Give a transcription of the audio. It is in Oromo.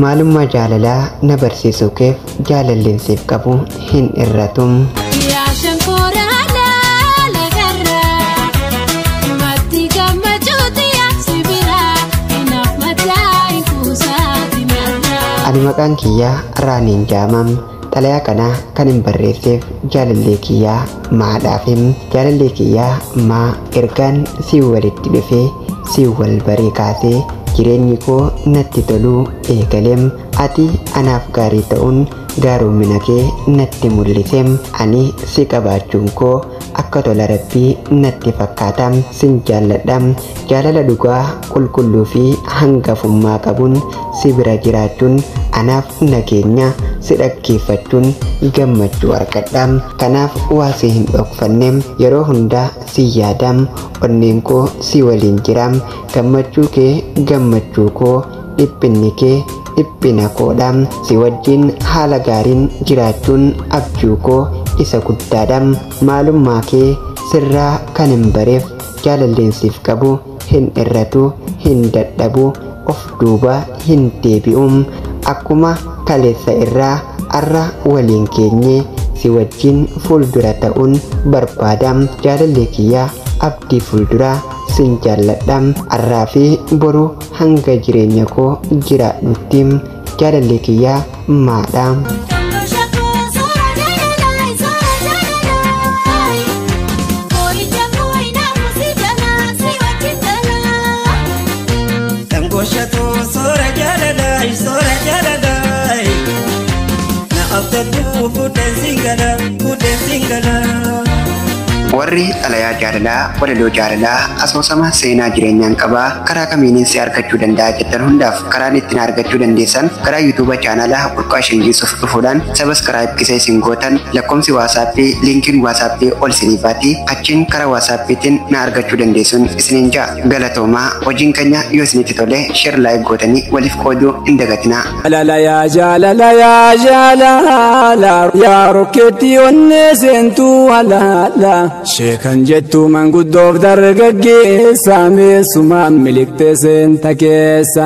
Maalummaa jaalalaa na barsiisuu keef jaalalleen siif qabu hin irratu. Yaa shankoora lagarraa matti gammachuuti yaa sibiraa inaaf mataa hin kuusaati narraa. Ani maqaan kiyyaa Raaniin Jaamam. Xalayaa kana kan hin barreesseef jaalallee kiyyaa maadhaafim. Jaalallee kiyyaa maa ergaan si walitti dhufee si wal baree kaasee jireenyi koo natti toluu eegaleem. Ati anaaf gaarii ta'uun gaaromina kee natti mul'iseem. Ani si qabaachuun koo akka tola rabbii natti fakkaatam. Sin jaalladham. Jaalala dhugaa qulqulluu fi hangafummaa qabuun si bira jiraachuun anaaf nageenya, si dhaggeeffachuun gammachuu argadham. Kanaaf waa si hin dhokfannem, yeroo hundaa si yaadam, onneen koo si waliin jiram. Gammachuu kee gammachuu koo, dhiphinni kee dhiphina koodham. Si wajjin haala gaariin jiraachuun abjuu koo isa guddaadham. Maalummaa kee sirraa kan hin bareef jaalalleen siif qabu hin irratu, hin dadhabu, of duuba hin deebi'um. Akkuma kaleessa irraa arra waliin keenyee si wajjin fuuldura ta'uun barbaadam. Jaalallee kiyyaa abdii fuulduraa sin jaalladham. Arraa fi boru hanga jireenya koo jiraadhutti jaalallee kiyyaa maadha. Dhangooshatoo soora jaalalaa soora jaalalaa na abdadhu fuudheen singala fuudheen singala. Warri xalayaa jaalalaa, walaloo jaalalaa, asoosama seenaa jireenyaan qabaa karaa kamiiniin si argachuu danda'a jettan hundaaf karaan ittiin argachuu dandeessan karaa yuutuuba chaanaalaa Burqaa Shangiisuuf dhufuudhaan sabaskiraayib kisa isin gootan lakkoomsi waasaappii liinkiin waasaappii ol isinii baati, achiin karaa waasaappiitiin na argachuu dandeessuun isiniin ja'a. Galatoomaa. Hojiin keenya yoo isinitti tole sheer laayik gootanii waliif qooduu hin dagatinaa. Jaalala yaa jaalala yaa jaalala yaa rokkeetti onnee seentuu halaala sheekan jettu manguddoof dargaggeessa meessumaan miliqxee seenta keessa.